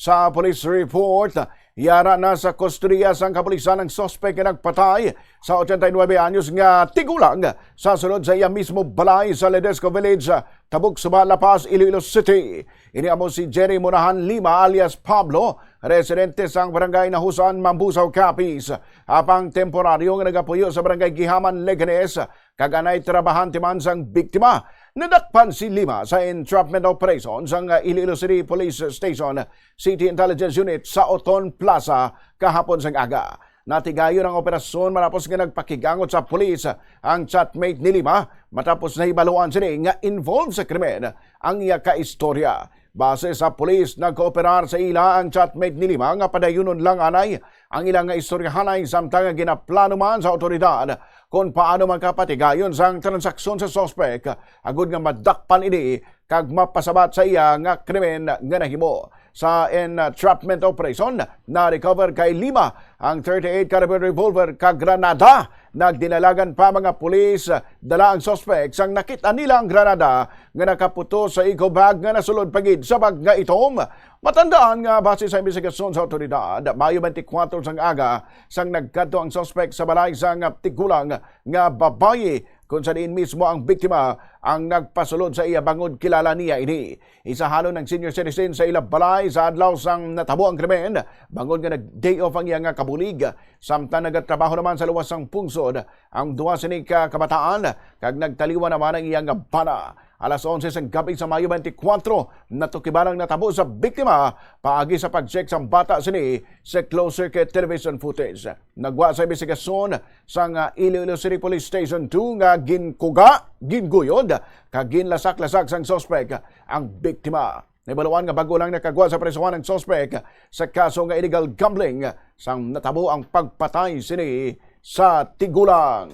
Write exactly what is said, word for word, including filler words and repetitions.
Sa police report, yara na sa kustodiya sang kapulisan ang suspek nga nagpatay sa ochenta y nuebe anyos nga tigulang sa sulod sa iya mismo balay sa Ledesco Village, Tabuk Suba, La Paz, Iloilo City. Ini amo si Jerry Monahan Lima alias Pablo, residente sang barangay Nahusan, Mambusao, Capiz. Apang temporaryo nga nagapuyo sa barangay Gihaman, Leganes, kag anay trabahante man sang biktima. Nadakpan si Lima sa entrapment operation sang Iloilo City Police Station, City Intelligence Unit sa Oton Plaza kahapon sang aga. Natigayon ang operasyon matapos nga nagpakigangot sa pulis ang chatmate ni Lima matapos nahibaluan sini nga involved sa krimen ang iya kaistorya. Base sa pulis, nagkooperar sa ila ang chatmate ni Lima nga padayunon lang anay ang ila nga istoryahanay, samtang nga ginaplano man sa awtoridad kon paano makapatigayon sang transaksyon sa suspek agud nga madakpan ini kag mapasabat sa iya nga krimen nga nahimo. Sa entrapment operation, na-recover kay Lima ang thirty-eight caliber revolver kag granada. Nagdinalagan pa mga pulis dala ang suspek. Sang nakita nila ang granada nga nakaputos sa eco bag nga nasulod pa gid sa bag nga itom. Matandaan nga base sa imbestigasyon sa awtoridad, Mayo twenty-four sang aga, sang nagkadto ang suspek sa balay sang tigulang nga babayi, kung sa diin mismo ang biktima ang nagpasulod sa iya bangod kilala niya ini. Isahalon ang senior citizen sa ila balay sa adlaw sang natabo ang krimen, bangod nga nag-day off ang iya nga kabulig. Samtang nagatrabaho naman sa luwas sang pungsod ang duha sini ka kabataan, kag nagtaliwan naman ang iya nga bana. Alas onse sang gabi sa Mayo twenty-four, natukiban ang natabo sa biktima paagi sa pag-check sang bata sini sa closed circuit television footage. Nagwa sa imbestigasyon sang Iloilo City Police Station two nga ginkuga, ginguyod, kag ginlasak-lasak sang suspek ang biktima. Nahibaluan nga bag-o lang nakagwa sa prisuhan ang suspek sa kaso nga illegal gambling sang natabo ang pagpatay sini sa tigulang.